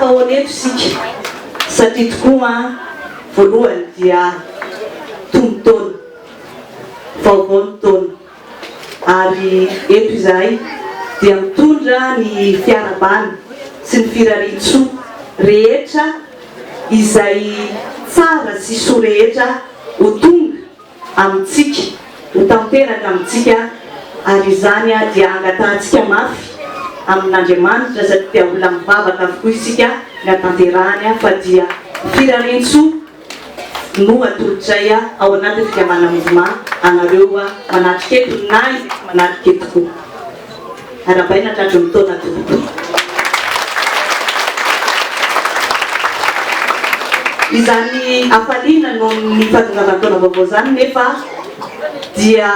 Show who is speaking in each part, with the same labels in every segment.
Speaker 1: Tafahaona eto isika satria tokoa voalohany dia tonon-taona, vaovao ny taona ary eto izahay dia mitondra ny fiarahabana sy ny firarian-tsoa rehetra izay tsara sy soa rehetra ho tonga amintsika, ho tanteraka amintsika, ary izany dia angatahantsika mafy amin'Andriamanitra satria dia olona mivavaka avokoa isika ny hatanterahany fa dia firariantsoa no atolotray ao anatin'ny fikambanana Mouvement anareo manatrika eto na izay tsy manatrika eto koa. Arahabaina tratry ny taona tompoko. Izany hafaliana noho ny fahatongavan'ny taona vaovao izany nefa dia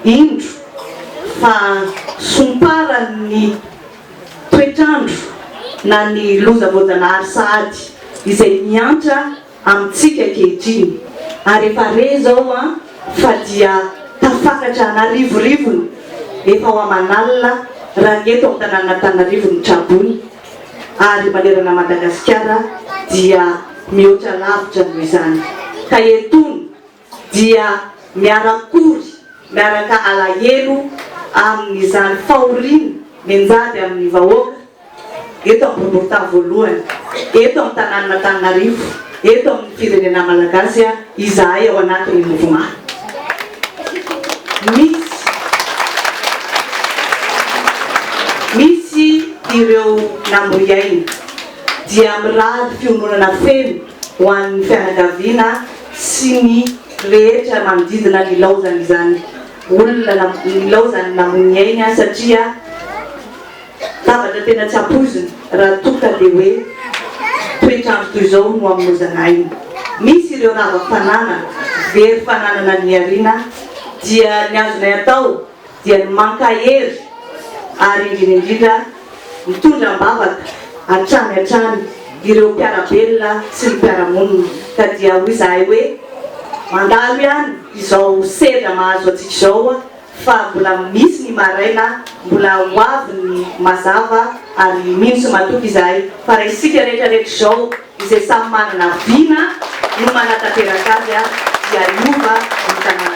Speaker 1: indro fa somparan'ny toetr'andro na ny loza voajanahary sahady izay miantra amintsika ankehitriny ary efa re izao an fa dia tafakatra an'arivorivony efa ho aman'alina raha ny eto amin'ny tanànan'Antananarivo ny traboina ary manerana Madagasikara dia mihoatra lavitra noho izany ka etoana dia miara-kory miaraka alahelo amin'izany fahoriana mianjady amin'ny vahoaka eto amin'ny boriborintany voalohany, eto amin'ny tanànan'Antananarivo, eto amin'ny firenena malagasy izahay ao anatin'ny mouvement. Misy misy ireo namoy aina dia mirary fiononana feno ho an'ny fianakaviana sy ny rehetra manodidina nilaozan'izany olona nilaozany namoy ny ainy satria Zavatra tena tsy ampoizina raha toa ka dia hoe toetr'andro toy izao no hamoizana aina. Misy ireo rava fananana, very fananana nihariana dia ny azonay atao dia ny mankahery ary indrindra indrindra mitondra am-bavaka hatrany hatrany ireo mpiara-belona sy ny mpiara-monina ka dia hoy izahay hoe mandalo ihany izao sedra mahazo antsika izao fa mbola misy ny maraina, mbola ho avy ny mazava ary mino sy matoky izahay fa raha isika rehetra rehetra izao izay samy manana vina no manatanteraka azy dia hiova ny tanànantsika.